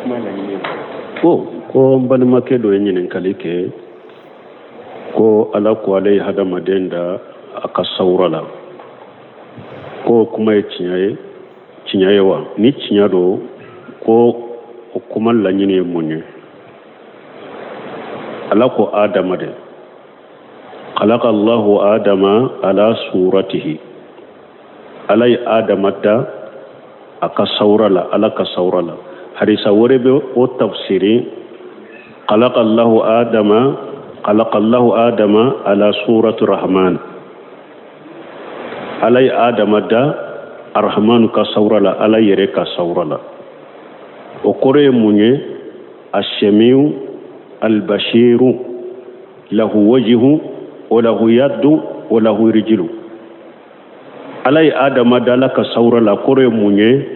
Kuma laɲini ye. Ko n balimakɛ dɔ ye ɲininkali kɛ ko Ala ko ale ye hadamaden da a ka sawura la, ko kuma ye tiɲɛ ye, tiɲɛ ye wa? Ni tiɲɛ don, ko o kuma laɲini ye mun ye? Ala ko Adama de, khalaqa Allahu Adama ala suratihi, Ala ye Adama da a ka sawura la, Ala ka sawura la. Hadisa wɛrɛ bɛ o tafsiri, khalaqa Allahu Adama, khalaqa Allahu Adama ala surati Rahman, Ala ye Adama da Arahmanu ka sawura la, Ala yɛrɛ ka sawura la. O kɔrɔ ye mun ye? Asɛmiyu albashiru lahu wajihu wa lahu yaddu wa lahu rijilu. Ala ye Adama da Ala ka sawura la, kɔrɔ ye mun ye?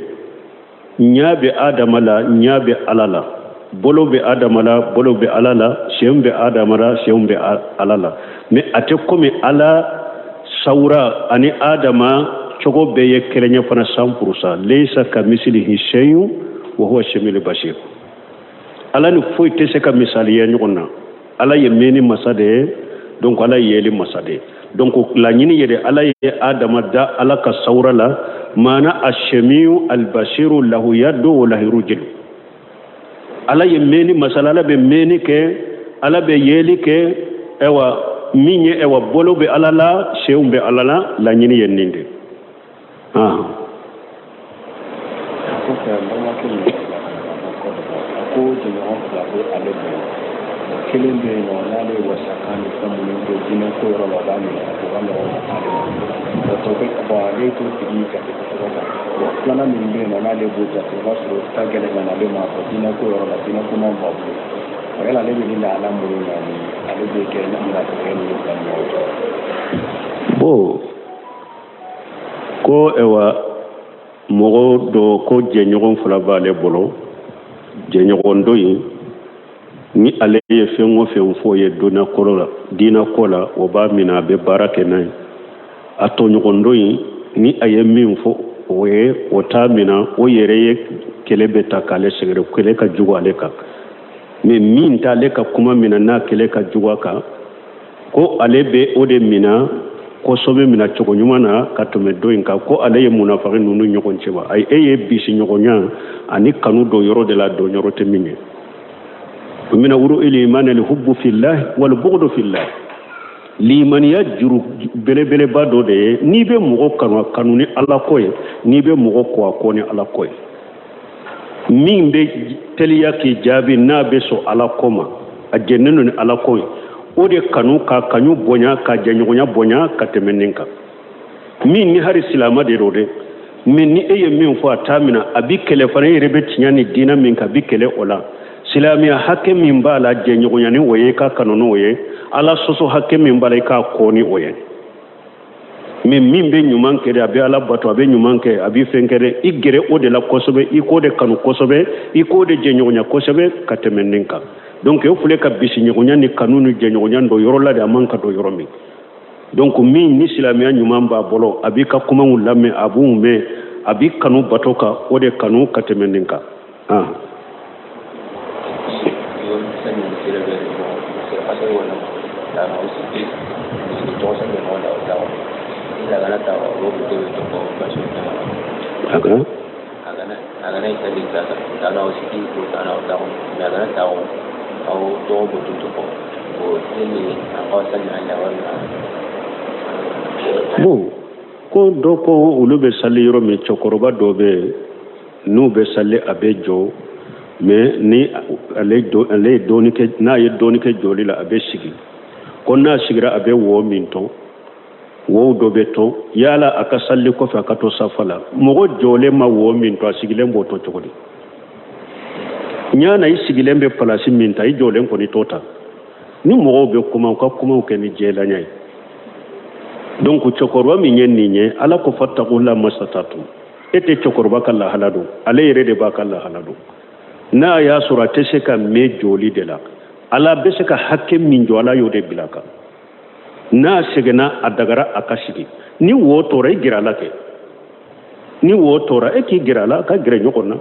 Ɲa bɛ Adama la, ɲa bɛ Ala la, bolo bɛ Adama la, bolo bɛ Ala la, sen bɛ Adama la, sen bɛ Ala la. Mais a tɛ komi Ala sawura ani Adama cogo bɛɛ ye kelen ye fana 100%. Leisa ka misilihi shay'un wa huwa samiul basir. Ala ni foyi tɛ se ka misaliya ɲɔgɔn na. Ala ye mɛnni masa de ye, donc Ala ye yeli masa de ye. Donc laɲini ye de, Ala ye Adama da Ala ka sawura la, maana asemiyu albasiru lahu yaddu wa lahu rujilu. Ala ye mɛnni masa la, Ala bɛ mɛnni kɛ, Ala bɛ yeli kɛ. Ayiwa, min ye, ayiwa, bolo bɛ Ala la, senw bɛ Ala la, laɲini ye nin de. Kɔfɛ, n balimakɛ min bila ka na ka bɔ Côte d'Ivoire, a ko jɛɲɔgɔn fila bɛ ale bolo. Kelen bɛ yen nɔ, n'ale ye wasakan ni fɛn minnu kɛ diinɛ ko yɔrɔ la, o b'a minɛ, o ka nɔgɔn ale ma. O tɔ bɛ bɔn, ale t'o tigi jate kosɛbɛ kan. Bon, filanan min bɛ yen nɔ, n'ale b'o jate, o b'a sɔrɔ o ka gɛlɛn ka na ale ma fɔ diinɛ ko yɔrɔ la, diinɛ ko man b'a bolo. O yala, ale bɛ nin lahala minnu na ni ale bɛ kɛ munafiki ninnu fila ni ɲɔgɔn cɛ? Bon, ko ayiwa, mɔgɔ dɔ ko jɛɲɔgɔn fila b'ale bolo. Jɛɲɔgɔn dɔ in, ni ale ye fɛn o fɛn fɔ ye donna ko la, diinɛ ko la, o b'a minɛ, a bɛ baara kɛ n'a ye. A tɔɲɔgɔn dɔ in, ni a ye min fɔ o ye, o t'a minɛ, o yɛrɛ ye kɛlɛ bɛ ta k'ale sɛgɛrɛ, kɛlɛ ka jugu ale kan. Mais min t'ale ka kuma minɛ, n'a kɛlɛ ka jugu a kan, ko ale bɛ o de minɛ kosɛbɛ, minɛ cogo ɲuman na ka tɛmɛ dɔ in kan. Ko ale ye munafaki ninnu ɲɔgɔn cɛ wa? Ayi, e ye bisi ɲɔgɔnya ani kanu don yɔrɔ de la, don yɔrɔ tɛ min ye. Mina wuru ilimani alhubbu fillahi wal bughdu fillahi. Limaniya juru belebeleba dɔ de ye, n'i bɛ mɔgɔ kanu, a kanu ni Ala ko ye, n'i bɛ mɔgɔ kɔ, a kɔ ni Ala ko ye. Min bɛ teliya k'i jaabi, n'a bɛ sɔn Ala ko ma, a jɛnnen don ni Ala ko ye, o de kanu, k'a kanu bonya, ka jɛɲɔgɔnya bonya ka tɛmɛ nin kan. Min ni hari silama de don dɛ, mais ni e ye min fɔ, a t'a minɛ, a bi kɛlɛ fana. E yɛrɛ bɛ tiɲɛ ni diinɛ min kan, a bi kɛlɛ o la. Silamɛya hakɛ min b'a la, jɛɲɔgɔnya ni o ye, i ka kanu n'o ye. Ala sɔsɔ hakɛ min b'a la, i k'a kɔ ni o ye. Mais min bɛ ɲuman kɛ dɛ, a bɛ Ala bato, a bɛ ɲuman kɛ, a bɛ fɛn kɛ dɛ, i gɛrɛ o de la kosɛbɛ, i k'o de kanu kosɛbɛ, i k'o de jɛɲɔgɔnya kosɛbɛ ka tɛmɛ nin kan. Donc o filɛ ka bisiɲɔgɔnya ni kanu ni jɛɲɔgɔnya don yɔrɔ la de, a man ka don yɔrɔ min. Donc min ni silamɛya ɲuman b'a bolo, a b'i ka kumaw lamɛn, a b'u mɛn, a b'i kanu bato kan, o de kanu ka tɛmɛ nin kan. Bon, ko dɔ ko olu bɛ sali yɔrɔ min, cɛkɔrɔba dɔ bɛ yen, n'u bɛ sali, a bɛ jɔ, mais ni ale ale ye dɔɔni kɛ, n'a ye dɔɔni kɛ jɔli la, a bɛ sigi. Ko n'a sigira, a bɛ wo min tɔn, wow dɔ bɛ tɔn. Yala a ka sali kɔfɛ, a ka to safa la? Mɔgɔ jɔlen ma wo min tɔn, a sigilen b'o tɔn cogo di? Ɲana i sigilen bɛ palasi min ta, i jɔlen kɔni t'o ta. Ni mɔgɔw bɛ kuma, u ka kumaw kɛ ni jɛlanya ye. Donc cɛkɔrɔba min ye nin ye, Ala ko fattaqullaha mastata'tum. E tɛ cɛkɔrɔba ka lahala dɔn, ale yɛrɛ de b'a ka lahala dɔn. N'a y'a sɔrɔ a tɛ se ka mɛn jɔli de la, Ala bɛ se ka hakɛ min jɔ, Ala y'o de bila a kan. N'a sɛgɛnna, a dagara a ka sigi. Ni wo tora, i gɛrɛ a la kɛ. Ni wo tora, e k'i gɛrɛ a la, ka gɛrɛ ɲɔgɔn na.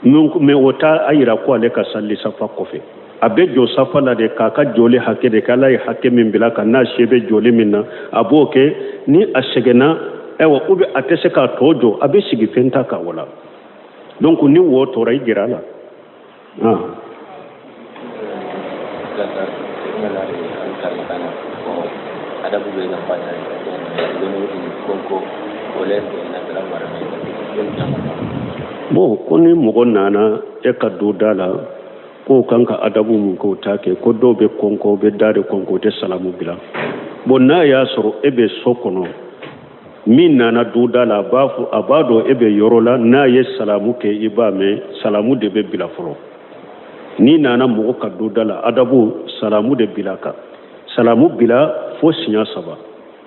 Mais o t'a yira ko ale ka sali safa kɔfɛ. A bɛ jɔ safa la de k'a ka jɔli hakɛ de kɛ, Ala ye hakɛ min bila kan, n'a se bɛ jɔli min na a b'o kɛ. Ni a sɛgɛnna, ayiwa, ou bien a tɛ se k'a tɔ jɔ, a bɛ sigi, fɛn t'a kan o la. Donc ni wo tora, i gɛrɛ a la. Ah. Bon, ko ni mɔgɔ nana e ka du da la, k'o kan ka adabu mun k'o t'a kɛ, ko dɔw bɛ kɔnkɔ, bɛ da de kɔnkɔ, o tɛ salamu bila. Bon, n'a y'a sɔrɔ e bɛ so kɔnɔ, min nana du da la, a b'a fɔ, a b'a dɔn e bɛ yɔrɔ la, n'a ye salamu kɛ, i b'a mɛn, salamu de bɛ bila fɔlɔ. N'i nana mɔgɔ ka du da la, adabu salamu de bila kan, salamu bila fo siɲɛ saba.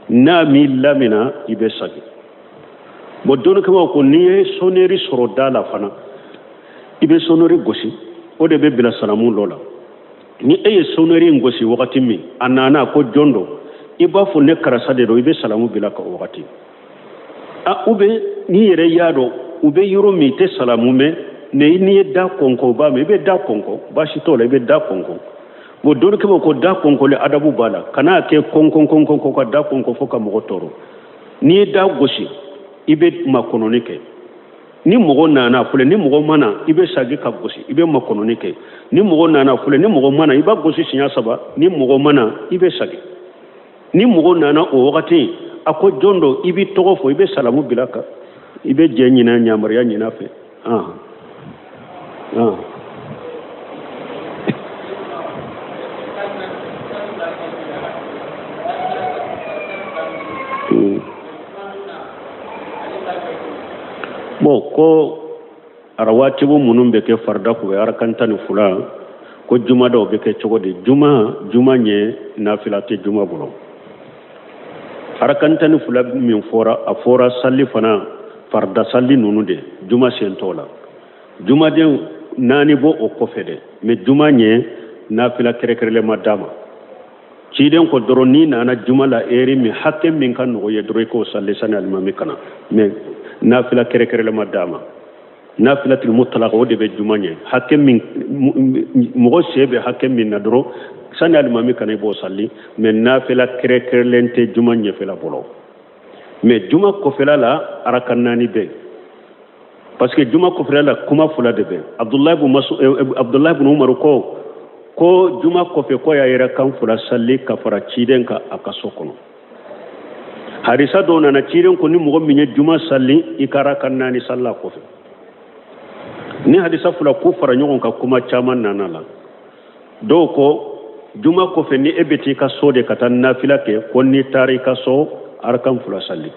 N'a m'i lamina, i bɛ sagin. Bon, dɔnnikɛbaaw ko n'i ye sonnerie sɔrɔ da la fana, i bɛ sonnerie gosi, o de bɛ bila salamu dɔ la. Ni e ye sonnerie in gosi wagati min, a nana ko jɔn don, i b'a fɔ ne karisa de don, i bɛ salamu bila ka o wagati. A ou bien n'i yɛrɛ y'a dɔn u bɛ yɔrɔ min, i tɛ salamu mɛn, mais n'i ye da kɔnkɔn, u b'a mɛn, i bɛ da kɔnkɔn, baasi t'o la, i bɛ da kɔnkɔn. Bon, dɔnnikɛbaaw ko da kɔnkɔnli adabu b'a la, kan'a kɛ kɔnkɔn kɔnkɔn kɔn ka da kɔnkɔn fo ka mɔgɔ tɔɔrɔ. N'i ye da gosi, i bɛ makɔnɔni kɛ. Ni mɔgɔ nana filɛ, ni mɔgɔ ma na, i bɛ sagi ka gosi, i bɛ makɔnɔni kɛ. Ni mɔgɔ nana filɛ, ni mɔgɔ ma na, i b'a gosi siɲɛ saba. Ni mɔgɔ ma na, i bɛ sagi. Ni mɔgɔ nana o wagati, a ko jɔn don, i b'i tɔgɔ fɔ, i bɛ salamu bila kan, i bɛ jɛ ɲinɛ, yamaruya ɲin'a fɛ. Ah ah. Bon, ko arawatibu minnu bɛ kɛ farida kɔfɛ, arakan 12, ko juma dɔw bɛ kɛ cogo di? Juma ɲɛ nafila tɛ juma bolo. Arakan 12 min fɔra, a fɔra sali fana, farida sali ninnu de, juma sen t'o la. Jumaden naani b'o o kɔfɛ dɛ, mais juma ɲɛ nafila kɛrɛkɛrɛlen ma d'a ma. Ciden ko dɔrɔn n'i nana juma la eri min, hakɛ min ka nɔgɔ ye dɔrɔn, i k'o sali sani alimami ka na, mais nafila kɛrɛkɛrɛlen ma d'a ma. Nafilatul mutlaq, o de bɛ juma ɲɛ. Hakɛ min mɔgɔ se bɛ hakɛ min na dɔrɔn, sani alimami ka na, i b'o sali, mais nafila kɛrɛkɛrɛlen tɛ juma ɲɛfɛla bolo. Mais juma kɔfɛla la, arakan naani bɛ, parce que juma kɔfɛla la, kuma fila de bɛ. Abdullahi bin Umar ko juma kɔfɛ ko y'a yɛrɛ kan fila sali ka fara ciden kan a ka so kɔnɔ. Hadisa dɔw nana, ciden ko ni mɔgɔ min ye juma sali, i ka arakan naani sali a kɔfɛ. Ni hadisa fila ko fara ɲɔgɔn kan, kuma caman nana la. Dɔw ko juma kɔfɛ, ni e bɛ t'i ka so de ka taa nafila kɛ, ko n'i taara i ka so, arakan fila sali.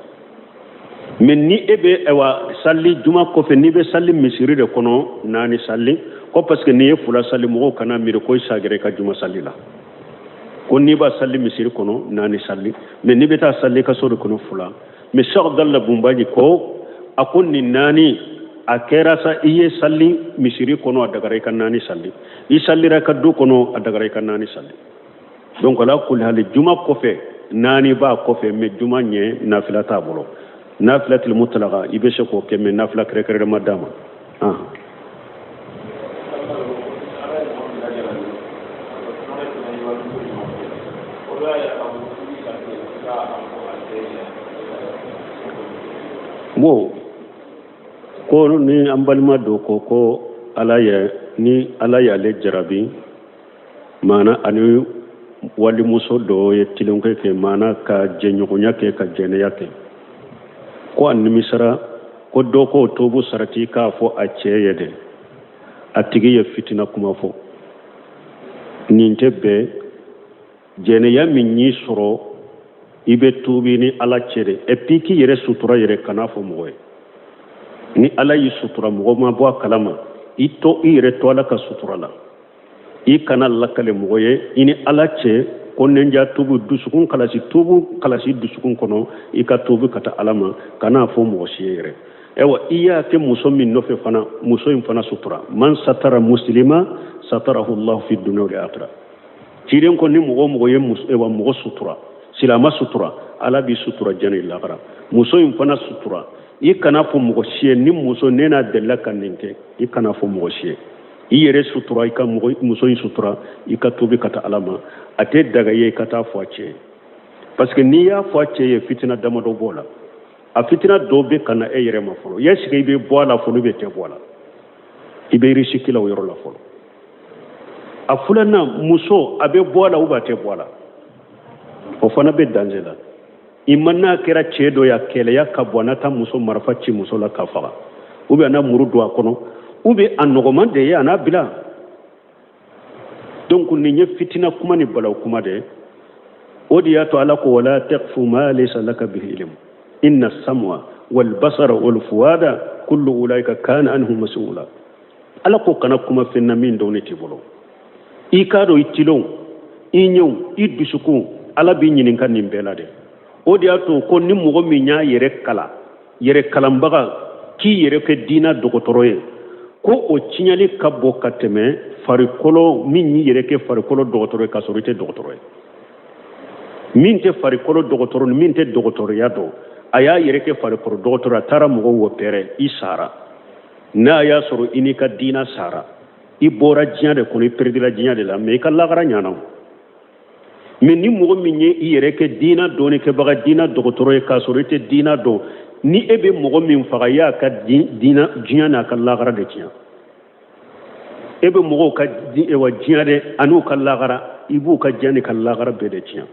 Mais ni e bɛ, ayiwa, sali juma kɔfɛ, n'i bɛ sali misiri de kɔnɔ, naani sali, ko parce que n'i ye fila sali, mɔgɔw kana miiri ko i sagira i ka juma sali la. Ko n'i b'a sali misiri kɔnɔ, naani sali, mais n'i bɛ taa sali i ka so de kɔnɔ, fila. Mais Cheikh Abdallah Bunbaji ko, a ko nin naani a kɛra sa, i ye sali misiri kɔnɔ, a dagara i ka naani sali, i salira i ka du kɔnɔ, a dagara i ka naani sali. Donc ala kulli hali, juma kɔfɛ naani b'a kɔfɛ, mais juma ɲɛ nafila t'a bolo. Nafilatul mutlaqa, i bɛ se k'o kɛ, mais nafila kɛrɛkɛrɛlen ma d'a ma. Ah. Bon, ko ni an balima dɔ ko ala ye, ni Ala y'ale jarabi, maana ani walimuso dɔ ye tilenkɛ kɛ, maana ka jɛɲɔgɔnya kɛ, ka jɛnɛya kɛ, ko a nimisara, ko dɔ k'o tobu sarati k'a fɔ a cɛ ye dɛ, a tigi ye fitina kuma fɔ. Nin tɛ bɛn. Jɛnɛya min y'i sɔrɔ, i bɛ tuubi ni Ala cɛ de, et puis k'i yɛrɛ sutura yɛrɛ, kana fɔ mɔgɔ ye. Ni Ala y'i sutura, mɔgɔ ma bɔ a kalama, i to i yɛrɛ to Ala ka sutura la, i kana lakale mɔgɔ ye. I ni Ala cɛ ko nɛnja tuubi, dusukun kalasi, tuubu kalasi dusukun kɔnɔ, i ka tuubi ka taa Ala ma, kana fɔ mɔgɔ si ye yɛrɛ. Ayiwa, i y'a kɛ muso min nɔfɛ fana, muso in fana sutura. Man satara muslima satarahu Allahu fi dunya wal akhirah. Ciden ko ni mɔgɔ o mɔgɔ ye mɔgɔ sutura, Silama sutura, Ala b'i sutura diɲɛ ni lagara. Muso in fana sutura, i kana fɔ mɔgɔ si ye ni muso ne n'a delila ka nin kɛ, i kana fɔ mɔgɔ si ye. I yɛrɛ sutura, i ka muso in sutura, i ka tuubi ka taa Ala ma. A tɛ daga i ye i ka taa fɔ a cɛ ye, parce que n'i y'a fɔ a cɛ ye, fitina damadɔ b'o la. A fitina dɔ bɛ ka na e yɛrɛ ma fɔlɔ. Est-ce que i bɛ bɔ a la fɔlɔ, i bɛ tɛ bɔ a la, i bɛ risque la o yɔrɔ la fɔlɔ. A filanan, muso a bɛ bɔ a la ou bien a tɛ bɔ a la, o fana bɛ danger la. I ma n'a kɛra cɛ dɔ ye, a kɛlɛya ka bon, a na taa muso marifa ci muso la k'a faga, ou bien a na muru don a kɔnɔ, ou bien a nɔgɔman de ye a n'a bila. Donc nin ye fitina kuma ni balaw kuma de ye. O de y'a to Ala ko wala taqfu ma laysa laka bihi ilm inna sam'a wal basara wal fuada kullu ulaika kana anhu mas'ula. Ala ko kana kuma fɛn na min dɔnni t'i bolo. I k'a dɔn i tilonw, i ɲɛw, i dusukun, Ala b'i ɲininka nin bɛɛ la dɛ. O de y'a to ko ni mɔgɔ min y'a yɛrɛ kalan, yɛrɛ kalanbaga, k'i yɛrɛ kɛ diina dɔgɔtɔrɔ ye, ko o tiɲɛli ka bon ka tɛmɛ farikolo min y'i yɛrɛ kɛ farikolo dɔgɔtɔrɔ ye k'a sɔrɔ i tɛ dɔgɔtɔrɔ ye. Min tɛ farikolo dɔgɔtɔrɔ ni min tɛ dɔgɔtɔrɔya dɔn, a y'a yɛrɛ kɛ farikolo dɔgɔtɔrɔ, a taara mɔgɔw opérer, i sara. N'a y'a sɔrɔ i n'i ka diina sara, i bɔra diɲɛ de kɔnɔ, i perdira diɲɛ de la, mais i ka lagara ɲana o. Mais ni mɔgɔ min ye i yɛrɛ kɛ diina dɔnnikɛbaga, diina dɔgɔtɔrɔ ye, k'a sɔrɔ i tɛ diina dɔn, ni e bɛ mɔgɔ min faga, i y'a ka diina diɲɛ n'a ka lagara de tiɲɛ. E bɛ mɔgɔw ka diɲɛ de an'u ka lagara, i b'u ka diɲɛ ni ka lagara bɛɛ de tiɲɛ.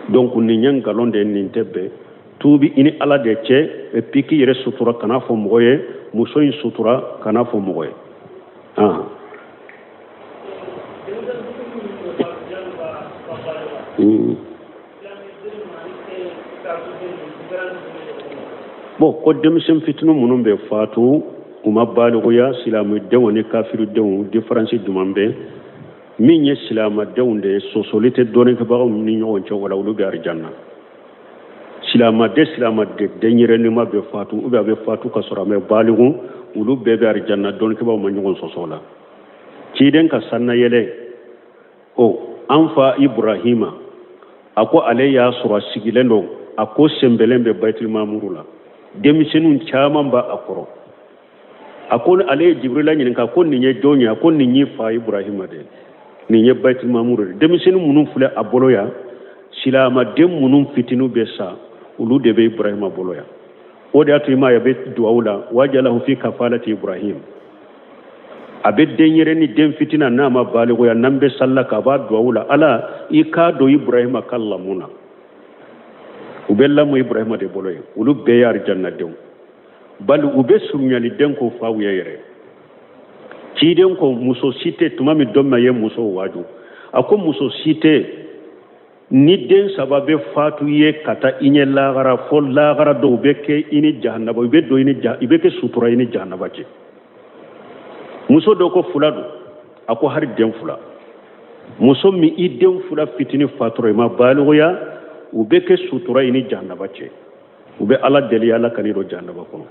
Donc nin ye nkalon de ye, nin tɛ bɛn. Tuubi i ni Ala de cɛ, et puis k'i yɛrɛ sutura, kana fɔ mɔgɔ ye. Muso in sutura, kana fɔ mɔgɔ ye. Bon, ko denmisɛn fitinin minnu bɛ fatu, u ma balikuya, silamɛdenw ni kafiridenw différence jumɛn bɛ? Min ye silamɛdenw de ye, sɔsɔli tɛ dɔnnikɛbagaw ni ɲɔgɔn cɛ, wala olu bɛ arijanna. Silamɛden silamɛden denyɛrɛnima bɛ fatu, ou bien a bɛ fatu ka sɔrɔ a ma baliku, olu bɛɛ bɛ arijanna, dɔnnikɛbagaw ma ɲɔgɔn sɔsɔ la. Ciden ka sannayɛlɛ o an fa Ibrahima, a ko ale y'a sɔrɔ a sigilen don, a ko senbɛlen bɛ Baitul Mamuru la, denmisɛnninw caman b'a a kɔrɔ. A ko ale ye Jibrila ɲininka ko nin ye jɔn ye? A ko nin y'i fa Ibrahima de ye, nin ye Baitul Mamuru de ye. Denmisɛnnin minnu filɛ a bolo yan, silamaden minnu fitinin bɛ sa, olu de bɛ Ibrahima bolo yan. O de y'a to i m'a ye a bɛ duwawu la, wajalahu fi kafalati Ibrahim. A bɛ denyɛrɛni den fitina n'a ma balikuya, n'an bɛ salila k'a b'a duwawu la, Ala i k'a don Ibrahima ka lamu na. U bɛ lamu Ibrahima de bolo yen, olu bɛɛ ye arijannadenw, bali u bɛ surunyali den ko faw ye yɛrɛ. Ciden ko muso si tɛ, tuma min don min a ye musow waaju, a ko muso si tɛ ni den saba bɛ fatu ye ka taa i ɲɛ lagara, fo lagara dɔw bɛ kɛ i ni jahanaba, i bɛ don i ni i bɛ kɛ sutura i ni jahanaba cɛ. Muso dɔ ko fila don, a ko hari den fila. Muso min i den fila fitinin fatura, i ma balikuya, u bɛ kɛ sutura i ni jahanaba cɛ. U bɛ Ala deli, Ala kan'i don jahanaba kɔnɔ.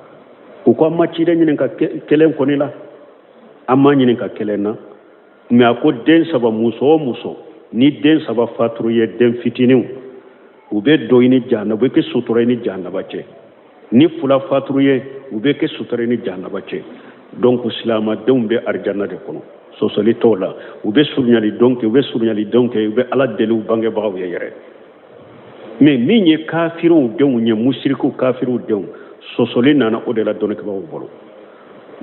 U ko an ma ciden ɲininka kelen kɔni la, an ma ɲininka kelen na, mais a ko den saba, muso o muso ni den saba faturu ye den fitininw, u bɛ don i ni jahanaba, u bɛ kɛ sutura i ni jahanaba cɛ. Ni fila faturu ye, u bɛ kɛ sutura i ni jahanaba cɛ. Donc silamadenw bɛ arijanna de kɔnɔ, sɔsɔli t'o la. U bɛ surunyali don kɛ, u bɛ surunyali don kɛ, u bɛ Ala deli u bangebagaw ye yɛrɛ. Mais min ye kafiriw denw ye, musirikiw kafiriw denw, sɔsɔli nana o de la dɔnnikɛbagaw bolo.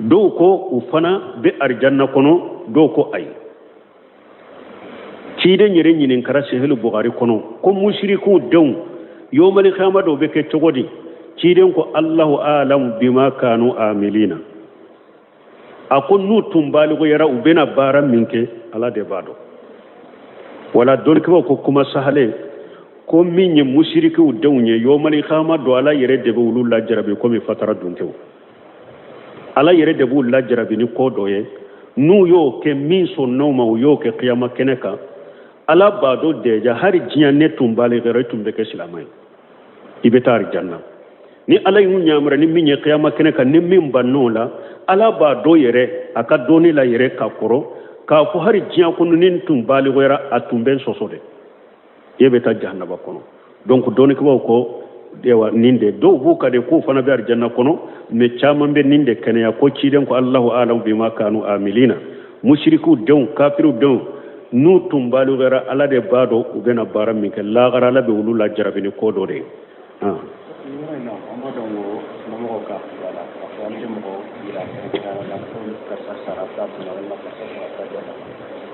Dɔw ko u fana bɛ arijanna kɔnɔ, dɔw ko ayi. Ciden yɛrɛ ɲininkara sahih Bukhari kɔnɔ ko musirikiw denw yomali kiyama dɔw bɛ kɛ cogo di? Ciden ko Allahu alam bima kanu amilina. A ko n'u tun balikuyara, u bɛna baara min kɛ, Ala de b'a dɔn. Wala dɔnnikɛbaaw ko kuma sahalen ko min ye musirikiw denw ye yomali kiyama don, Ala yɛrɛ de bɛ olu lajarabi komi fatara dunkew. Ala yɛrɛ de b'u lajarabi ni ko dɔ ye, n'u y'o kɛ min sɔnn'o ma, u y'o kɛ kiyama kɛnɛ kan, Ala b'a dɔn déjà hali diɲɛ ne tun balikuyara, i tun bɛ kɛ silamɛ ye, i bɛ taa arijanna. Ni Ala y'u ɲamara ni min ye kiyama kɛnɛ kan, ni min bann'o la, Ala b'a dɔn yɛrɛ a ka dɔnni la yɛrɛ ka kɔrɔ k'a fɔ hali diɲɛ kɔnɔ ni tun balikuyara, a tun bɛ n sɔsɔ de. E bɛ taa jahanaba kɔnɔ. Donc dɔnnikɛbaaw ko ewa nin de dɔw b'u ka de k'u fana bɛ arijanna kɔnɔ, mais caman bɛ nin de kɛnɛya ko ciden ko Allahu alam bima kanu amilina. Musirikiw denw, kafiriw denw, n'u tun baliguyara, Ala de b'a dɔn u bɛna baara min kɛ lahara. Ala bɛ olu lajarabi ni ko dɔ de ye. Yɔrɔ in na, an b'a dɔn ko mɔgɔw ka la k'a fɔ an tɛ mɔgɔ yira kɛrɛnkɛrɛnnenya la ko karisa sara ta kunna walima karisa sara ta jɛ la.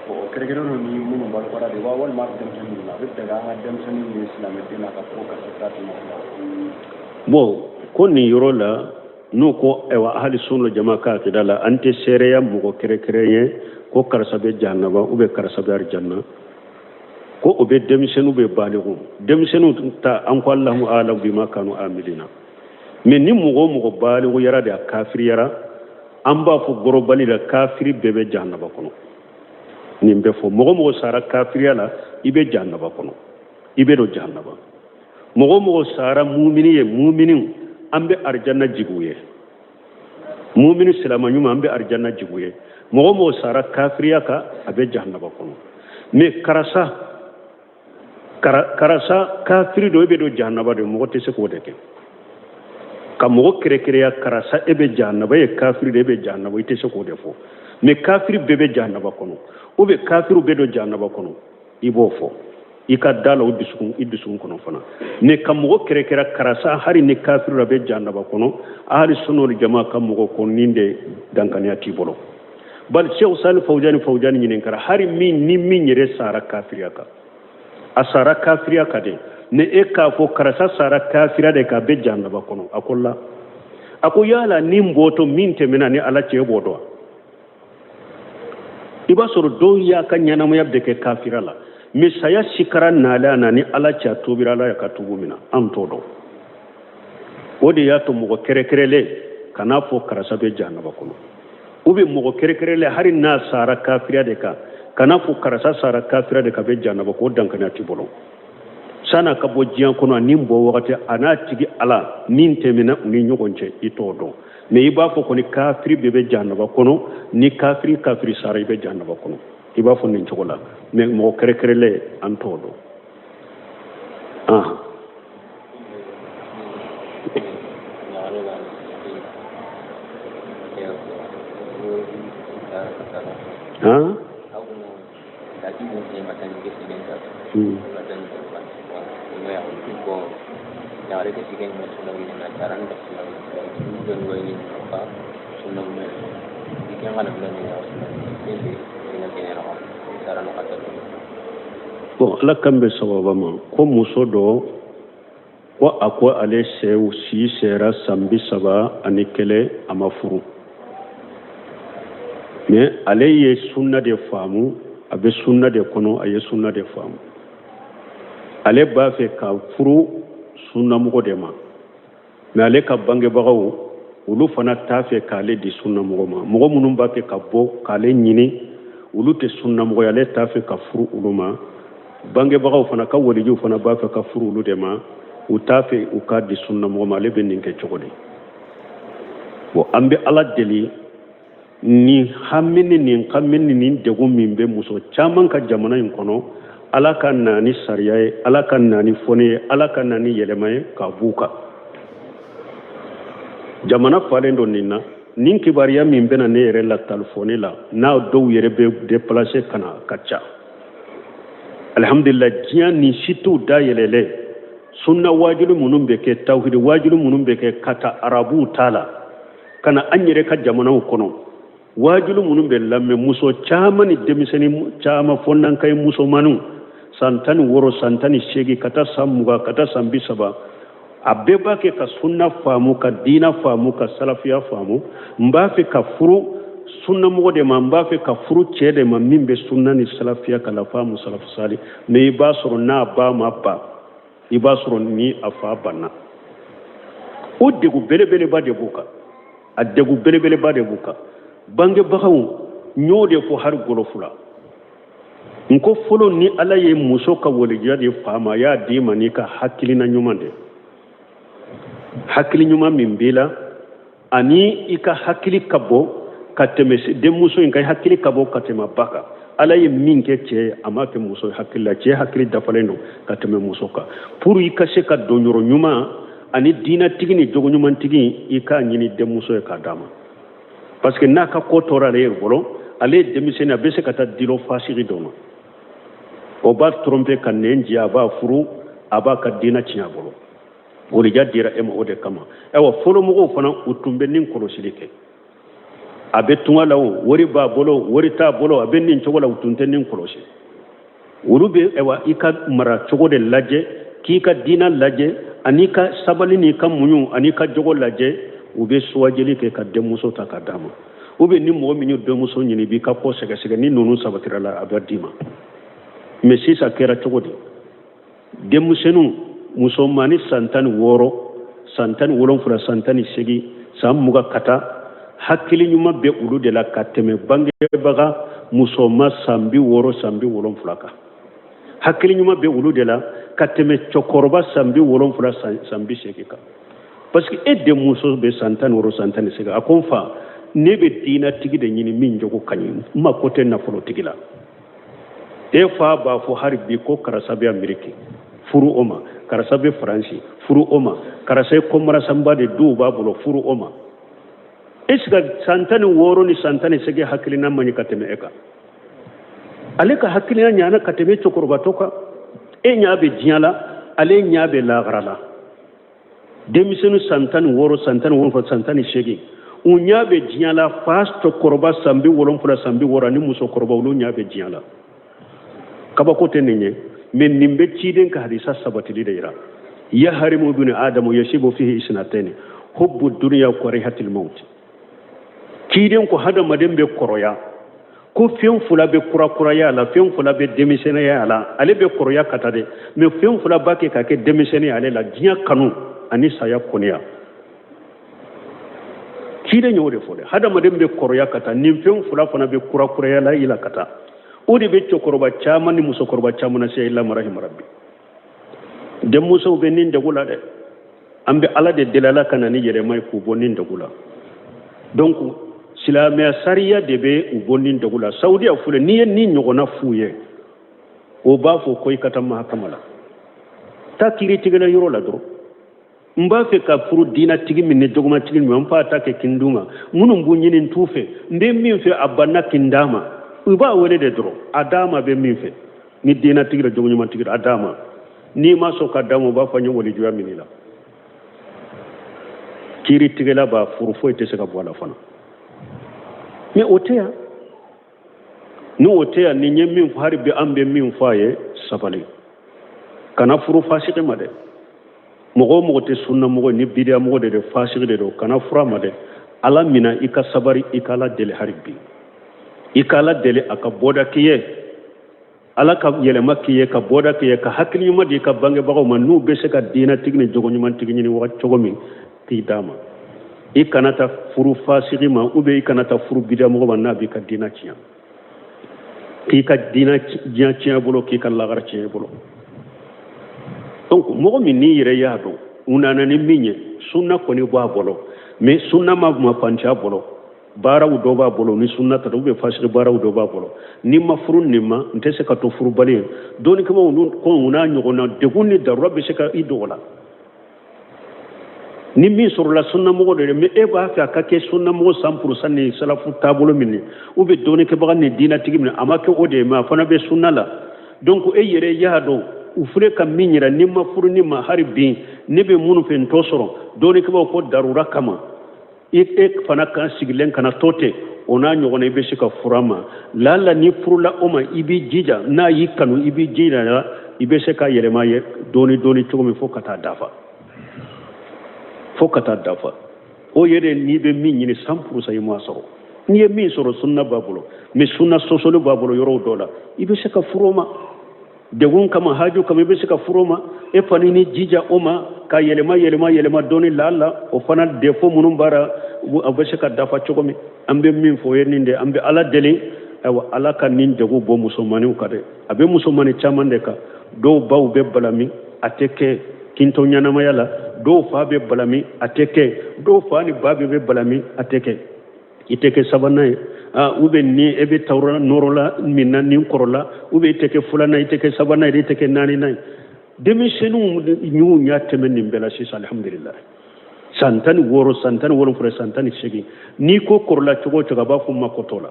O kɛrɛnkɛrɛnnen don ni minnu balikuyara de wa, walima denmisɛnnin ninnu, a bɛ daga an ka denmisɛnnin ni silamɛden na ka fɔ karisa ta kunna? Bon, ko nin yɔrɔ la, n'u ko ayiwa, ahali sunna jama ka akida la, an tɛ seereya mɔgɔ kɛrɛnkɛrɛn ye ko karisa bɛ jahanaba ou bien karisa bɛ arijanna. Ko o bɛ denmisɛnninw bɛ baliku, denmisɛnninw ta, an ko Allahu alam bima kanu amilina. Mais ni mɔgɔ o mɔgɔ balikuyara de, a kafiriyara, an b'a fɔ gɔrɔbali la, kafiri bɛɛ bɛ jahanaba kɔnɔ. Nin bɛ fɔ, mɔgɔ mɔgɔ sara kafiriya la, i bɛ jahanaba kɔnɔ, i bɛ don jahanaba. Mɔgɔ mɔgɔ sara mumini ye, mumini, an bɛ arijanna jigi u ye. Mumini silama ɲuman, an bɛ arijanna jigi u ye. Mɔgɔ mɔgɔ sara kafiriya kan, a bɛ jahanaba kɔnɔ. Mais karisa karisa kafiri don, e bɛ don jahanaba de, mɔgɔ tɛ se k'o de kɛ ka mɔgɔ kɛrɛkɛrɛya, karisa e bɛ jahanaba, e ye kafiri de, e bɛ jahanaba, i tɛ se k'o de fɔ. Mais kafiri bɛɛ bɛ jahanaba kɔnɔ ou bien kafiriw bɛ don jahanaba kɔnɔ, i b'o fɔ i ka da la o dusukun, i dusukun kɔnɔ fana. Mais ka mɔgɔ kɛrɛkɛrɛ, karisa hali ni kafiri la bɛ jahanaba kɔnɔ, ahali sunna jama ka mɔgɔ ko nin de dankaniya t'i bolo. Bali Seku Sali Fawujani Fawujani ɲininkara, hali min ni min yɛrɛ sara kafiriya kan, a sara kafiriya kan de, ni e k'a fɔ karisa sara kafiriya de kan, a bɛ jahanaba kɔnɔ, a ko la, a ko yala ni n bɔtɔ min tɛmɛna ni Ala cɛ b'o dɔn. I b'a sɔrɔ dɔw y'a ka ɲɛnamaya bɛɛ kɛ kafira la, mais saya sikara nalen a na ni Ala cɛ, a tubira, Ala y'a ka tubu minɛ, an t'o dɔn. O de y'a to mɔgɔ kɛrɛkɛrɛlen kan'a fɔ karisa bɛ jahanaba kɔnɔ, ou bien mɔgɔ kɛrɛkɛrɛlen hali n'a sara kafiriya de kan, kan'a fɔ karisa sara kafiriya de kan, bɛ jahanaba, k'o dankaniya t'i bolo. San'a ka bɔ diɲɛ kɔnɔ, a ni bɔ wagati, a n'a tigi Ala min tɛmɛna u ni ɲɔgɔn cɛ, i t'o dɔn. Mais i b'a fɔ kɔni kafiri bɛɛ bɛ jahanaba kɔnɔ, ni kafiri kafiri sara, i bɛ jahanaba kɔnɔ, i b'a fɔ nin cogo la. Mais mɔgɔ kɛrɛkɛrɛlen, an t'o dɔn. Han. Bon, Ala kan bɛ sababa ma ko muso dɔ ko a ko ale sɛw si sera san 31, a ma furu, mais ale ye sunna de faamu, a bɛ sunna de kɔnɔ, a ye sunna de faamu, ale b'a fɛ ka furu sunnamɔgɔ de ma. Mais ale ka bangebagaw, olu fana t'a fɛ k'ale di sunnamɔgɔ ma. Mɔgɔ minnu b'a fɛ ka bɔ k'ale ɲini, olu tɛ sunnamɔgɔ ye, ale t'a fɛ ka furu olu ma. Bangebagaw fana ka walijuw fana b'a fɛ ka furu olu de ma, u t'a fɛ u k'a di sunnamɔgɔ ma. Ale bɛ nin kɛ cogo di? Bon, an bɛ Ala deli, nin hami ni nin kami ni nin degun min bɛ muso caman ka jamana in kɔnɔ, Ala ka na ni sariya ye, Ala ka na ni fɔni ye, Ala ka na ni yɛlɛma ye k'a b'u kan. Jamana falen don nin na. Nin kibaruya min bɛna ne yɛrɛ la talifɔni la, n'a dɔw yɛrɛ bɛ déplacer ka na, ka ca. Alihamudulila, diɲɛ nin sitew dayɛlɛlen, sunna wajulu minnu bɛ kɛ, tawhidi wajulu minnu bɛ kɛ ka taa arabuw ta la ka na an yɛrɛ ka jamanaw kɔnɔ, wajulu minnu bɛ lamɛn, muso caman ni denmisɛnnin caman, fo n'an ka ye musomaninw, san 16, san 18, ka taa san 20, ka taa san 30, a bɛɛ b'a kɛ ka sunna faamu, ka diina faamu, ka salafiya faamu. N b'a fɛ ka furu sunnamɔgɔ de ma, n b'a fɛ ka furu cɛ de ma min bɛ sunna ni salafiya ka la faamu, salafu sali. Mais i b'a sɔrɔ n'a ba ma ban, i b'a sɔrɔ ni a fa banna, o degun belebeleba de b'u kan, a degun belebeleba de b'u kan. Bangebagaw, n y'o de fɔ hali gɔlɔfu la, n ko fɔlɔ ni Ala ye muso ka walijuya di fa ma, a y'a d'i ma n'i ka hakilina ɲuman de, hakili ɲuman min b'i la ani i ka hakili ka bɔ ka tɛmɛ denmuso in kan, hakili ka bon ka tɛmɛ ba kan. Ala ye min kɛ cɛ ye, a m'a kɛ muso ye hakili la. Cɛ hakili dafalen don ka tɛmɛ muso kan. Pour i ka se ka don yɔrɔ ɲuman ani diinatigi ni jogo ɲumantigi, i k'a ɲini denmuso ye k'a d'a ma, parce que n'a ka ko tora ale yɛrɛ bolo, ale ye denmisɛnnin, a bɛ se ka taa dilo fasigi dɔ ma, o b'a tromper ka nɛn jɛ, a b'a furu, a b'a ka diinɛ tiɲɛ a bolo. Wolija dira e ma o de kama. Ayiwa, fɔlɔmɔgɔw fana, u tun bɛ nin kɔlɔsili kɛ. A bɛ tunga la o, wari b'a bolo, wari t'a bolo, a bɛ nin cogo la, u tun tɛ nin kɔlɔsi. Olu bɛ, ayiwa, i ka mara cogo de lajɛ, k'i ka diinɛ lajɛ, ani ka sabali n'i ka muɲu ani ka jogo lajɛ. U bɛ suwajeli kɛ ka denmuso ta ka d'a ma. Ou bien ni mɔgɔ min ye denmuso ɲini, i b'i ka ko sɛgɛsɛgɛ, ni ninnu sabatira la, a bɛ d'i ma. Mais sisan kɛra cogo di? Denmisɛnninw musomanni san 16, san 17, san 18, san 20 ka taa, hakili ɲuman bɛ olu de la ka tɛmɛ bangebaga musoman san 60, san 70 kan. Hakili ɲuman bɛ olu de la ka tɛmɛ cɛkɔrɔba san 70, san 80 kan, parce que e denmuso bɛ san 16, san 18, a ko n fa, ne bɛ diinatigi de ɲini min jogo ka ɲi, n mako tɛ nafolotigi la. E fa b'a fɔ hali bi ko karisa bɛ Ameriki, furu o ma, karisa bɛ Faransi, furu o ma, karisa ye commerçantba de, duw b'a bolo, furu o ma. Est ce que san 16 ni san 18 hakilina man ɲi ka tɛmɛ e kan? Ale ka hakilina ɲana ka tɛmɛ cɛkɔrɔbatɔ kan. E ɲa bɛ diɲɛ la, ale ɲa bɛ lahara la. Denmisɛnnin san 16, san 17, san 18, u ɲa bɛ diɲɛ la. Fa cɛkɔrɔba san 70, san 60 ani musokɔrɔba, olu ɲa bɛ diɲɛ la. Kabako tɛ nin ye, mais nin bɛ ciden ka hadisa sabatili de yira. Yaharimu bini adamu yasibu fihi isnatani hubbu duniya karihatil maut. Ciden ko hadamaden bɛ kɔrɔya, ko fɛn fila bɛ kurakuraya la, fɛn fila bɛ denmisɛnninya la. Ale bɛ kɔrɔya ka taa dɛ, mais fɛn fila b'a kɛ ka kɛ denmisɛnnin ale la: diɲɛ kanu ani saya kɔniya. Ciden y'o de fɔ dɛ. Hadamaden bɛ kɔrɔya ka taa, nin fɛn fila fana bɛ kurakuraya la i la ka taa. O de bɛ cɛkɔrɔba caman ni musokɔrɔba caman na se illa man rahima rabbi. Denmusow bɛ nin degun la dɛ. An bɛ Ala de deli, Ala ka na ni yɛlɛma ye k'u bɔ nin degun la. Donc silamɛya sariya de bɛ u bɔ nin degun la. Saudiya filɛ, n'i ye nin ɲɔgɔnna f'u ye, o b'a fɔ ko i ka taa mahakama la, taa kiiritigɛla yɔrɔ la dɔrɔn. N b'a fɛ ka furu diinatigi min ni jogomatigi min, n fa ta kɛ kin d'u ma. Minnu b'u ɲini, n t'u fɛ, n bɛ min fɛ, a banna kin d'a ma. U b'a wele de dɔrɔn, a d'a ma, bɛ min fɛ, ni diinatigi la, jogo ɲumantigi la, a d'a ma. N'i ma sɔn ka d'a ma, u b'a fɔ n ye walijuya minɛ i la. Kiiritigɛla b'a furu, foyi tɛ se ka bɔ a la fana. Mais o tɛ yan. Ni o tɛ yan, nin ye min fɔ, hali bi an bɛ min fɔ a ye, sabali, kana furu fasigi ma dɛ. Mɔgɔ o mɔgɔ tɛ sunna mɔgɔ ni bidiya mɔgɔ de don, fasigi de don, kana furu a ma dɛ. Ala mina, i ka sabari, i ka Ala deli hali bi, i ka Ala deli a ka bɔda k'i ye, Ala ka yɛlɛma k'i ye, ka bɔda k'i ye, ka hakili ɲuman di i ka bangebagaw ma, n'u bɛ se ka diinɛtigi ni jogo ɲumantigi ɲini waati cogo min k'i d'a ma. I kana taa furu fasigi ma, ou bien i kana taa furu bidiya mɔgɔ ma n'a b'i ka diinɛ tiɲɛ, k'i ka diinɛ diɲɛ tiɲɛ bolo, k'i ka lagara tiɲɛ bolo. Donc mɔgɔ min n'i yɛrɛ y'a dɔn u nana ni min ye, sunna kɔni b'a bolo, mais sunna ma mafantiya bolo, baaraw dɔ b'a bolo ni sunna ta, ou bien fasigi baaraw dɔ b'a bolo. N'i ma furu nin ma, n tɛ se ka to furubali ye dɔɔnikɛbaw ko u n'a ɲɔgɔnna degun ni darura bɛ se ka i dogo la. Ni min sɔrɔla sunnamɔgɔ de, mais e b'a fɛ a ka kɛ sunnamɔgɔ 100% ni salafu taabolo min ye, ou bien dɔɔnikɛbaga ni diinatigi min, a ma kɛ o de ye, mais a fana bɛ sunna la. Donc e yɛrɛ y'a dɔn u filɛ ka min yira, n'i ma furu ni ma, hali bi ne bɛ minnu fɛ, n t'o sɔrɔ, dɔɔnikɛbaw ko darura kama, e fana kan sigilen kana to ten. O n'a ɲɔgɔnna, i bɛ se ka furu a ma. Lala ni furula o ma, i b'i jija, n'a y'i kanu, i b'i jija, i bɛ se ka yɛlɛma ye dɔɔni dɔɔni cogo min fo ka taa dafa, fo ka taa dafa. O yɛrɛ n'i bɛ min ɲini 100%, i m'a sɔrɔ. N'i ye min sɔrɔ, sunna b'a bolo, mais sunna sɔsɔli b'a bolo yɔrɔw dɔ la, i bɛ se ka furu o ma degun kama, haju kama, i bɛ se ka furu o ma. E fana ni jija o ma ka yɛlɛma yɛlɛma yɛlɛma dɔɔni, lala o fana défaut minnu b'a la, a bɛ se ka dafa cogo min. An bɛ min fɔ o ye nin de. An bɛ Ala deli, ayiwa, Ala ka nin degun bɔ musomaninw kan dɛ. A bɛ musomanin caman de kan. Dɔw baw bɛ balami, a tɛ kɛ kintɔ ɲɛnamaya la. Dɔw fa bɛ balami, a tɛ kɛ. Dɔw fa ni ba bɛ balami, a tɛ kɛ. I tɛ kɛ sabanan ye, ou bien ni e bɛ tawura nɔrɔ la min na nin kɔrɔ la, ou bien i tɛ kɛ filanan ye, i tɛ kɛ sabanan ye, i tɛ kɛ naaninan ye. Denmisɛnninw y'u ɲɛ tɛmɛ nin bɛɛ la sisan, alihamudulilayi. San 16, san 17, san 18, n'i ko kɔrɔla cogo o cogo, a b'a fɔ ma ko t'o la.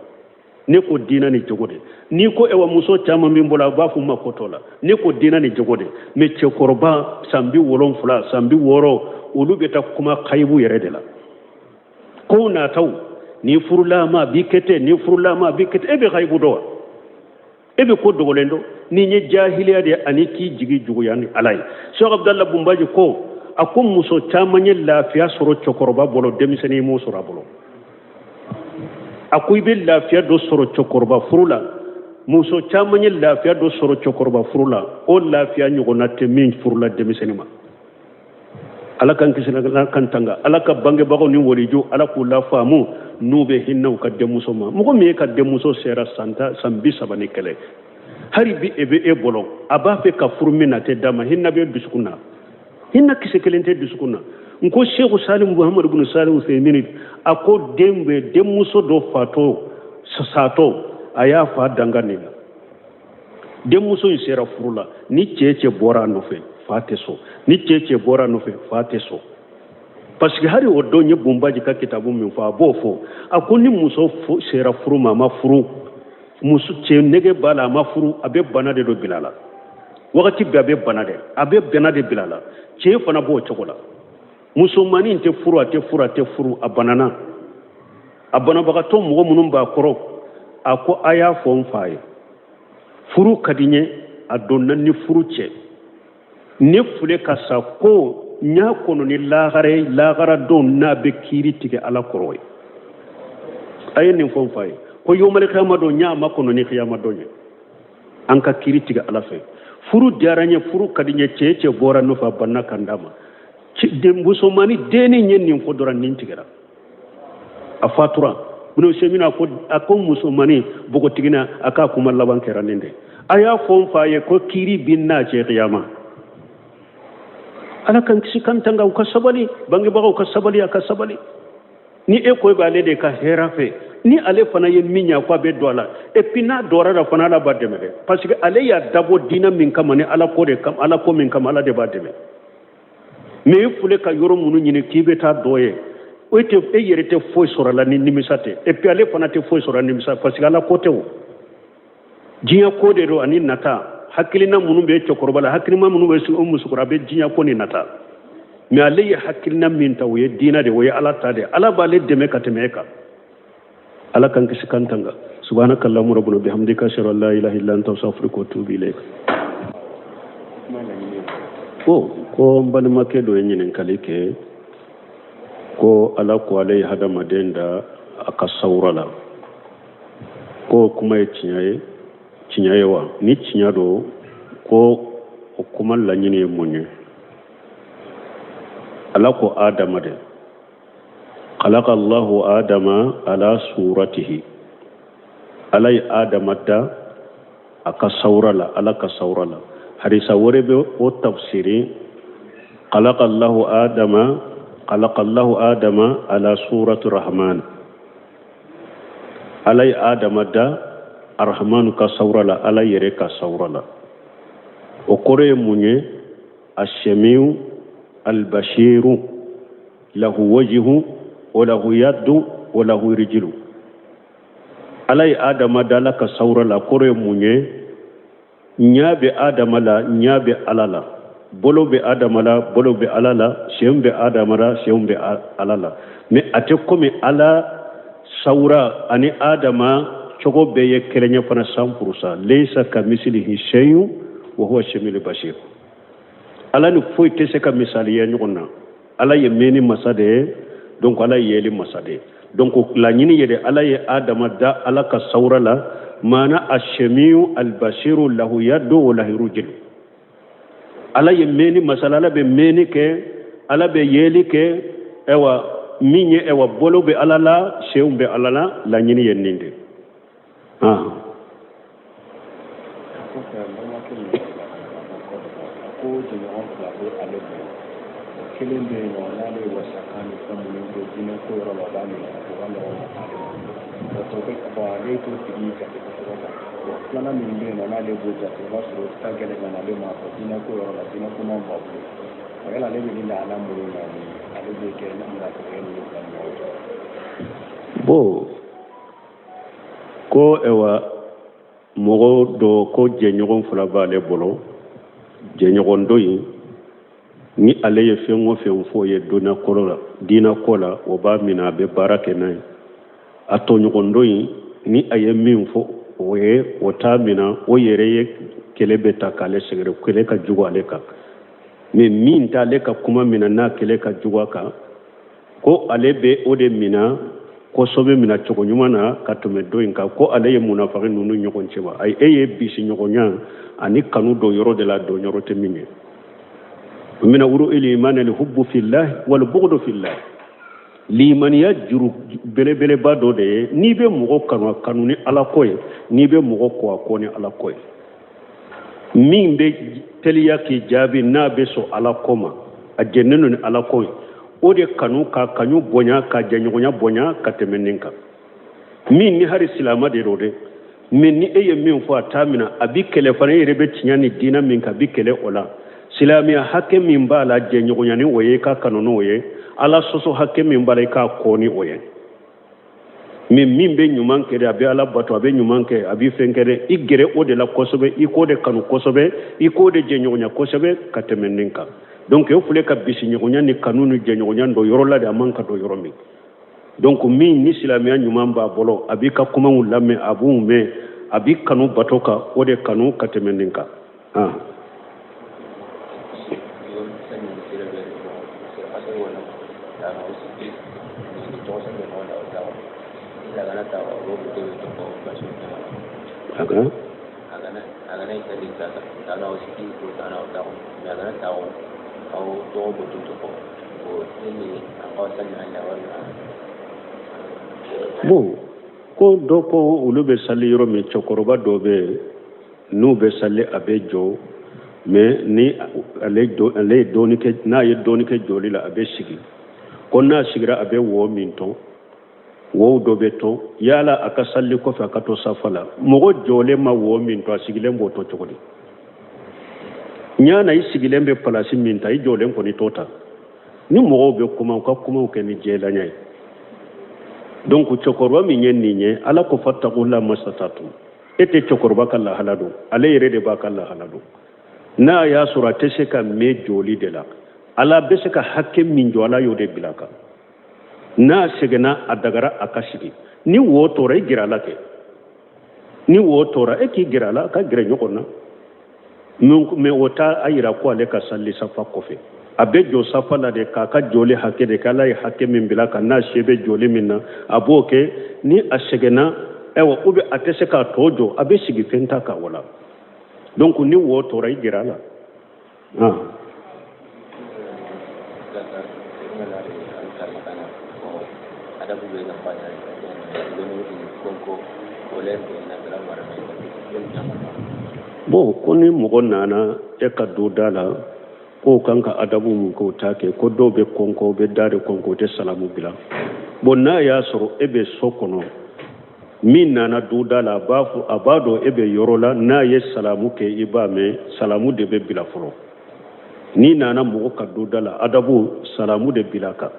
Ne ko diinɛ ni jogo de. N'i ko ewa muso caman bɛ n bolo, a b'a fɔ ma ko t'o la. Ne ko diinɛ ni jogo de. Mais cɛkɔrɔba san 70, san 60, olu bɛ taa kuma kayibu yɛrɛ de la. Kow nataw, ni furulama a b'i kɛ ten, ni furulama a b'i kɛ ten. E bɛ kayibu dɔn wa? E bɛ ko dogolen dɔn? Nin ye jahiliya de ye ani k'i jigi juguya ni Ala ye. Sɛki Abudala Bunbaji ko, a ko muso caman ye lafiya sɔrɔ cɛkɔrɔba bolo, denmisɛnnin m'o sɔrɔ a bolo. A ko i bɛ lafiya dɔ sɔrɔ cɛkɔrɔba furu la, muso caman ye lafiya dɔ sɔrɔ cɛkɔrɔba furu la, o lafiya ɲɔgɔnna tɛ min furula denmisɛnnin ma. Ala k'an kisi, Ala k'an tanga, Ala ka bangebagaw ni waliju, Ala k'u lafaamu n'u bɛ hinɛ u ka denmuso ma. Mɔgɔ min ye ka denmuso sera san 10, san 31, hali bi e bɛ e bolo, a b'a fɛ ka furu min na, a tɛ d'a ma. Hinɛ bɛ dusukun na, hinɛ kisɛ kelen tɛ dusukun na. N ko Seku Salim Muhamadu bin Salim Useyimini, a ko den bɛ denmuso dɔ fatɔ satɔ, a y'a fa danga nin na. Denmuso in sera furu la, ni cɛ cɛ bɔra a nɔfɛ, fa tɛ sɔn. Ni cɛ cɛ bɔra a nɔfɛ, fa tɛ sɔn. Parce que hali o don ye Bunbaji ka kitabu min fɔ, a b'o fɔ. A ko ni muso sera furu ma, a ma furu, muso cɛ nege b'a la, a ma furu, a bɛ bana de dɔ bila a la. Wagati bɛɛ a bɛ bana de, a bɛ bana de bila a la. Cɛ fana b'o cogo la. Musomannin tɛ furu, a tɛ furu, a tɛ furu, a banana. A banabagatɔ mɔgɔ minnu b'a kɔrɔ, a ko a y'a fɔ n fa ye, furu ka di n ye, a donna ni furu cɛ, ne fule ka sa ko n y'a kɔnɔ ni lahara ye, lahara don n'a bɛ kiiri tigɛ Ala kɔrɔ ye. A ye nin fɔ n fa ye ko yomali kiyama don, n y'a ma kɔnɔ ni kiyama don ye, an ka kiiri tigɛ Ala fɛ. Furu diyara n ye, furu ka di n ye, cɛ cɛ bɔra n nɔfɛ, a banna ka n d'a ma. Musomannin dennin ye nin fɔ dɔrɔn, nin tigɛra, a fatura. Bunu Semina ko, a ko musomannin npogotigina, a k'a kuma laban kɛra nin de: a y'a fɔ n fa ye ko kiiri bi n'a cɛ kiyama. Ala k'an kisi k'an tanga. U ka sabali, bangebagaw ka sabali, a ka sabali. Ni e ko e b'ale de ka hɛrɛ fɛ, ni ale fana ye min ɲa ko a bɛ don a la, et puis n'a dɔra la fana, Ala b'a dɛmɛ dɛ, parce que ale y'a dabɔ diinɛ min kama ni Ala ko de kama, Ala ko min kama, Ala de b'a dɛmɛ. Mais e fule ka yɔrɔ minnu ɲini k'i bɛ taa dɔ ye, e tɛ, e yɛrɛ tɛ foyi sɔrɔ a la ni nimisa tɛ, et puis ale fana tɛ foyi sɔrɔ a nimisa, parce que Ala ko tɛ o, diɲɛ ko de don ani nata. Hakilina minnu bɛ cɛkɔrɔba la, hakilina minnu bɛ o musokɔrɔba bɛ, diɲɛ ko ni nata. Mais ale ye hakilina min ta, o ye diinɛ de, o ye Ala ta de. Ala b'ale dɛmɛ ka tɛmɛ e kan. Ala k'an kisi k'an tanga. Subhanaka allahumma rabbana bihamdika, ashhadu an la ilaha illa anta, astaghfiruka wa atubu ilayk. Ko n balimakɛ dɔ ye ɲininkali kɛ ko Ala ko ale ye hadamaden da a ka sawura la, ko kuma ye tiɲɛ ye, tiɲɛ ye wa? Ni tiɲɛ don, ko o kuma laɲini ye mun ye? Ala ko Adama de, khalaqa Allahu Adama ala suratihi, Ala ye Adama da a ka sawura la, Ala ka sawura la. Hadisa wɛrɛ bɛ o tafsiri, khalaqa Allahu Adama, khalaqa Allahu Adama ala surati Rahman, Ala ye Adama da Arahmanu ka sawura la, Ala yɛrɛ ka sawura la. O kɔrɔ ye mun ye? Asɛmiyu albashiru lahu wajihu wa lahu yaddu wa lahu rijilu. Ala ye Adama da Ala ka sawura la, kɔrɔ ye mun ye? Ɲa bɛ Adama la, ɲa bɛ Ala la, bolo bɛ Adama la, bolo bɛ Ala la, sen bɛ Adama la, sen bɛ Ala la. Mais a tɛ komi Ala sawura ani Adama cogo bɛɛ ye kelen ye fana 100%. Leisa ka misilihi shay'un wa huwa samiul basir. Ala ni foyi tɛ se ka misaliya ɲɔgɔn na. Ala ye mɛnni masa de ye, donc Ala ye yeli masa de ye. Donc laɲini ye de, Ala ye Adama da Ala ka sawura la, maana asemiyu albasiru lahu yaddu wa lahu rujilu. Ala ye mɛnni masa la, Ala bɛ mɛnni kɛ, Ala bɛ yeli kɛ. Ayiwa, min ye, ayiwa, bolo bɛ Ala la, senw bɛ Ala la, laɲini ye nin de. Kɔfɛ, n balimakɛ min ka bila ka na ka bɔ Côte d'Ivoire, a ko jɛɲɔgɔn fila bɛ ale bolo. Kelen bɛ yen nɔ, n'ale ye wasakan ni fɛn minnu kɛ diinɛ ko yɔrɔ la, o b'a minɛ, o ka nɔgɔn ale ma. Bon, tɔ bɛ bon, ale t'o tigi jate kosɛbɛ quoi. Bon, filanan min bɛ yen nɔ, n'ale b'o jate, o b'a sɔrɔ o ka gɛlɛn ka na ale ma fɔ diinɛ ko yɔrɔ la, diinɛ ko man bon a bolo. Bon, yala ale bɛ nin lahala minnu na ni ale bɛ kɛ munafiki ninnu fila ni ɲɔgɔn cɛ? Bon, ko ɛwa mɔgɔ dɔ ko jɛɲɔgɔn fila b'ale bolo. Jɛɲɔgɔn dɔ in, ni ale ye fɛn o fɛn fɔ ye donna kɔrɔ la, diinɛ ko la, o b'a minɛ, a bɛ baara kɛ n'a ye. A tɔɲɔgɔn dɔ in, ni a ye min fɔ o ye, o t'a minɛ, o yɛrɛ ye kɛlɛ bɛ ta k'ale sɛgɛrɛ, kɛlɛ ka jugu ale kan. Mais min t'ale ka kuma minɛ, n'a kɛlɛ ka jugu a kan, ko ale bɛ o de minɛ kosɛbɛ, minɛ cogo ɲuman na ka tɛmɛ dɔ in kan. Ko ale ye munafaki ninnu ɲɔgɔn cɛ wa? Ayi, e ye bisi ɲɔgɔnya ani kanu don yɔrɔ de la, don yɔrɔ tɛ min ye. Mina urul iman al hubbu fillah wal bughdu fillah. Limaniya juru belebeleba dɔ de ye, n'i bɛ mɔgɔ kanu, a kanu ni ala ko ye, n'i bɛ mɔgɔ kɔn, a kɔn ni ala ko ye. Min bɛ teliya k'i jaabi, n'a bɛ sɔn ala ko ma, a jɛnnen don ni ala ko ye, o de kanu, k'a kanu bonya, ka jɛɲɔgɔnya bonya ka tɛmɛ nin kan. Min ni hari silama de don dɛ, mais ni e ye min fɔ a t'a minɛ, a bi kɛlɛ fana, e yɛrɛ bɛ tiɲɛ ni diinɛ min kan, a bi kɛlɛ o la. Silamɛya hakɛ min b'a la, jɛɲɔgɔnya ni o ye, i k'a kanu n'o ye. Ala sɔsɔ hakɛ min b'a la, i k'a kɔn ni o ye. Mais min bɛ ɲuman kɛ dɛ, a bɛ ala bato, a bɛ ɲuman kɛ, a bɛ fɛn kɛ dɛ, i gɛrɛ o de la kosɛbɛ, i k'o de kanu kosɛbɛ, i k'o de jɛɲɔgɔnya kosɛbɛ ka tɛmɛ nin kan. Donc o filɛ ka bisiɲɔgɔnya ni kanu ni jɛɲɔgɔnya don yɔrɔ la de, a man ka don yɔrɔ min. Donc min ni silamɛya ɲuman b'a bolo, a b'i ka kumaw lamɛn, a b'u mɛn, a b'i kanu bato kan, o de kanu ka tɛmɛ nin kan. Ah. Aga. Bon, ko dɔ ko olu bɛ sali yɔrɔ min, cɛkɔrɔba dɔ bɛ yen, n'u bɛ sali, a bɛ jɔ, mais ni ale ale ye dɔɔni kɛ, n'a ye dɔɔni kɛ jɔli la, a bɛ sigi. Ko n'a sigira, a bɛ wo min tɔn, wow dɔ bɛ to. Yala a ka sali kɔfɛ, a ka to safa la, mɔgɔ jɔlen ma wo min to, a sigilen b'o to cogo di? Ɲana i sigilen bɛ palasi min ta, i jɔlen kɔni t'o ta. Ni mɔgɔw bɛ kuma, u ka kumaw kɛ ni jɛlanya ye. Donc cɛkɔrɔba min ye nin ye, ala ko fattaqullaha mastata'tum. E tɛ cɛkɔrɔba ka lahala dɔn, ale yɛrɛ de b'a ka lahala dɔn. N'a y'a sɔrɔ a tɛ se ka mɛn jɔli de la, ala bɛ se ka hakɛ min jɔ, ala y'o de bila a kan. N'a sɛgɛnna, a dagara a ka sigi. Ni wo tora, i gɛrɛ a la kɛ. Ni wo tora, e k'i gɛrɛ a la, ka gɛrɛ ɲɔgɔn na. Mais o t'a a yira ko ale ka sali safa kɔfɛ. A bɛ jɔ safa la de, k'a ka jɔli hakɛ de kɛ. Ala ye hakɛ min bila kan, n'a se bɛ jɔli min na, a b'o kɛ. Ni a sɛgɛnna, ayiwa, ou bien a tɛ se k'a tɔ jɔ, a bɛ sigi fɛn ta kan o la. Donc ni wo tora, i gɛrɛ a la. Ah. Bon, ko ni mɔgɔ nana e ka du da la, k'o kan ka adabu mun k'o t'a kɛ, ko dɔw bɛ kɔnkɔ, bɛ da de kɔnkɔ, o tɛ salamu bila. Bon, n'a y'a sɔrɔ e bɛ so kɔnɔ, min nana du da la, a b'a fɔ, a b'a dɔn e bɛ yɔrɔ la, n'a ye salamu kɛ, i b'a mɛn, salamu de bɛ bila fɔlɔ. N'i nana mɔgɔ ka du da la, adabu salamu de bila kan,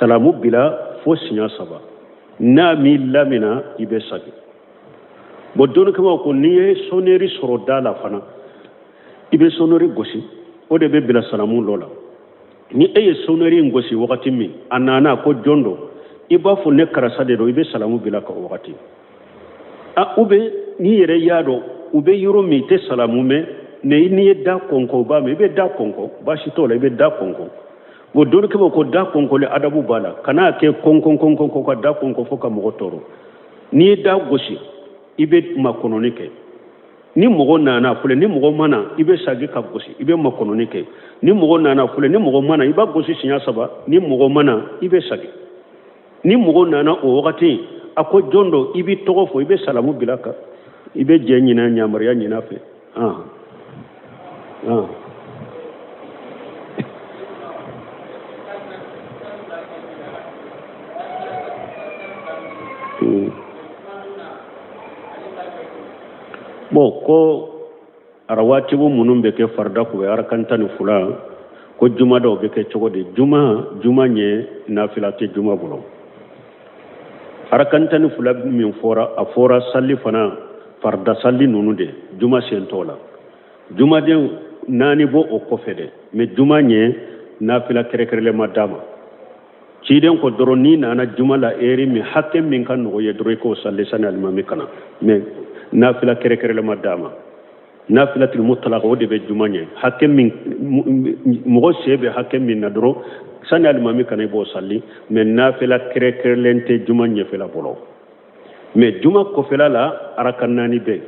salamu bila fo siɲɛ saba. N'a m'i lamina, i bɛ segin. Bon, dɔnnikɛbaaw ko n'i ye sonnerie sɔrɔ da la fana, i bɛ sonnerie gosi, o de bɛ bila salamu dɔ la. Ni e ye sonnerie in gosi wagati min, a nana ko jɔn don, i b'a fɔ ne karisa de don, i bɛ salamu bila ka o wagati. A ou bien n'i yɛrɛ y'a dɔn u bɛ yɔrɔ min, i tɛ salamu mɛn, mais n'i ye da kɔnkɔn, u b'a mɛn, i bɛ da kɔnkɔn, baasi t'o la, i bɛ da kɔnkɔn. Bon, dɔnnikɛbaaw ko da kɔnkɔnli adabu b'a la, kan'a kɛ kɔnkɔn kɔnkɔn kɔn ka da kɔnkɔn fo ka mɔgɔ tɔɔrɔ. N'i ye da gosi, i bɛ makɔnɔni kɛ. Ni mɔgɔ nana filɛ, ni mɔgɔ ma na, i bɛ sagi ka gosi, i bɛ makɔnɔni kɛ. Ni mɔgɔ nana filɛ, ni mɔgɔ ma na, i b'a gosi siɲɛ saba. Ni mɔgɔ ma na, i bɛ sagi. Ni mɔgɔ nana o wagati, a ko jɔn don, i b'i tɔgɔ fɔ, i bɛ salamu bila kan, i bɛ jɛ ɲinɛ, yamaruya ɲin'a fɛ. Ah. Ah. Bon, ko arawatibu minnu bɛ kɛ farida kun bɛ arakan 12, ko juma dɔw bɛ kɛ cogo di? Juma ɲɛ nafila tɛ juma bolo. Arakan 12 min fɔra, a fɔra sali fana farida sali ninnu de, juma sen t'o la. Jumaden naani b'o o kɔfɛ dɛ, mais juma ɲɛ nafila kɛrɛkɛrɛlen ma d'a ma. Ciden ko dɔrɔn n'i nana juma la eri min hakɛ min ka nɔgɔ ye dɔrɔn i k'o sali sani alimami ka na, mais nafila kɛrɛkɛrɛlen ma d'a ma. Nafilatul mutlaq o de bɛ juma ɲɛ, hakɛ min mɔgɔ se bɛ hakɛ min na dɔrɔn sani alimami ka na i b'o sali, mais nafila kɛrɛkɛrɛlen tɛ juma ɲɛfɛla bolo. Mais juma kɔfɛla la arakan naani bɛ,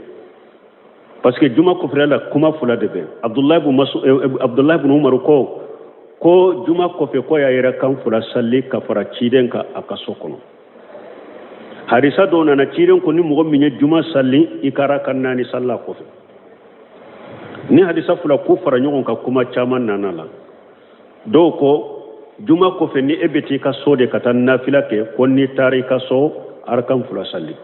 parce que juma kɔfɛla la kuma fila de bɛ. Abdulayi bun Umaru ko juma kɔfɛ ko y'a arakan fila sali ka fara ciden kan a ka so kɔnɔ. Hadisa dɔw nana ciden ko ni mɔgɔ min ye juma sali i ka arakan naani sali a kɔfɛ. Ni hadisa fila ko fara ɲɔgɔn kan, kuma caman nana la. Dɔw ko juma kɔfɛ ni e bɛ t'i ka so de ka taa nafila kɛ, ko n'i taara i ka so arakan fila sali.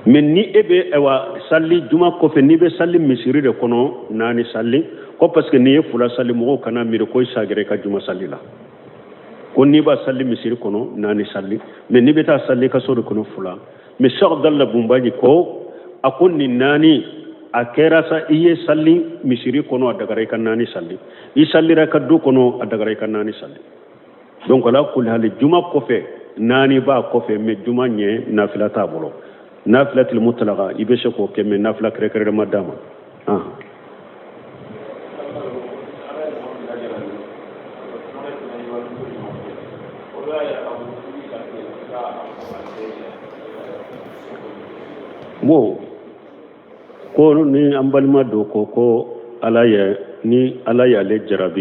Mais ni e bɛ ayiwa sali juma kɔfɛ, n'i bɛ sali misiri de kɔnɔ, naani sali, ko parce que n'i ye fila sali mɔgɔw kana miiri ko i sagira i ka juma sali la. Ko n'i b'a sali misiri kɔnɔ naani sali, mais n'i bɛ taa sali i ka so de kɔnɔ fila. Mais Cheikh Abdallah Bunbaji ko a ko nin naani a kɛra sa i ye sali misiri kɔnɔ a dagara i ka naani sali, i salira i ka du kɔnɔ a dagara i ka naani sali. Donc ala kulli hali juma kɔfɛ naani b'a kɔfɛ, mais juma ɲɛ nafila t'a bolo. Nafilatul mutlaqa i bɛ se k'o kɛ, mais nafila kɛrɛkɛrɛlen ma d'a ma. Bon, ko ni an balima dɔ ko ko ala ye ni ala y'ale jarabi.